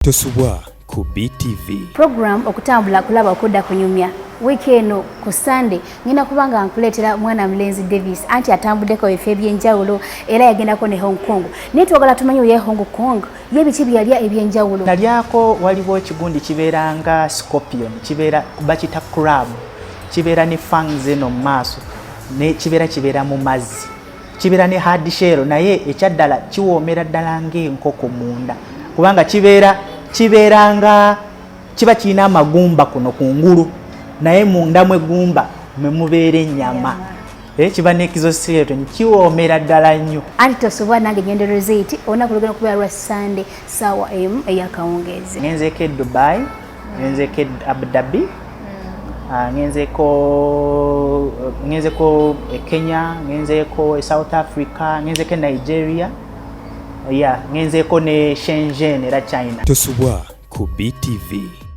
Tosubwa ku BTV. Program Okutambula Kulaba Okudda Kunyumya wiiki eno ku Sunday ngenda kuba nga nkuleetera mwana mulenzi Davis, anti atambuddeko ebifo ebyenjawulo era yagendako ne Hong Kong, naye twagala tumanye oye Hong Kong ye biki byalya ebyenjawulo. Nalyako, waliwo ekigundi kibeera nga scorpion, kibeera bakita crab, kibeera ne fangs eno mu maaso, ne kibeera mu mazzi, kibeera ne hard shell, naye ekyaddala kiwoomera ddala ng'enkoko munda, kubanga kibeera nga kiba kirina amagumba kuno kungulu, naye munda mwegumba mwe mubeera ennyama. Kiba ne exoskeleton, kiwoomera ddala nnyo. Anti tosubwa, nange ngendo Rosette, olunaku lugenda kubeera lwa Sunday saawa 1 eyakawungeezi. Ngenzeeko e Dubai, ngenzeeko e Abu Dhabi, ngenzeeko e Kenya, ngenzeeko e South Africa, ngenzeeko e Nigeria, yeah, ngenzeeko ne Shenzhen era China. Tosubwa ku BTV.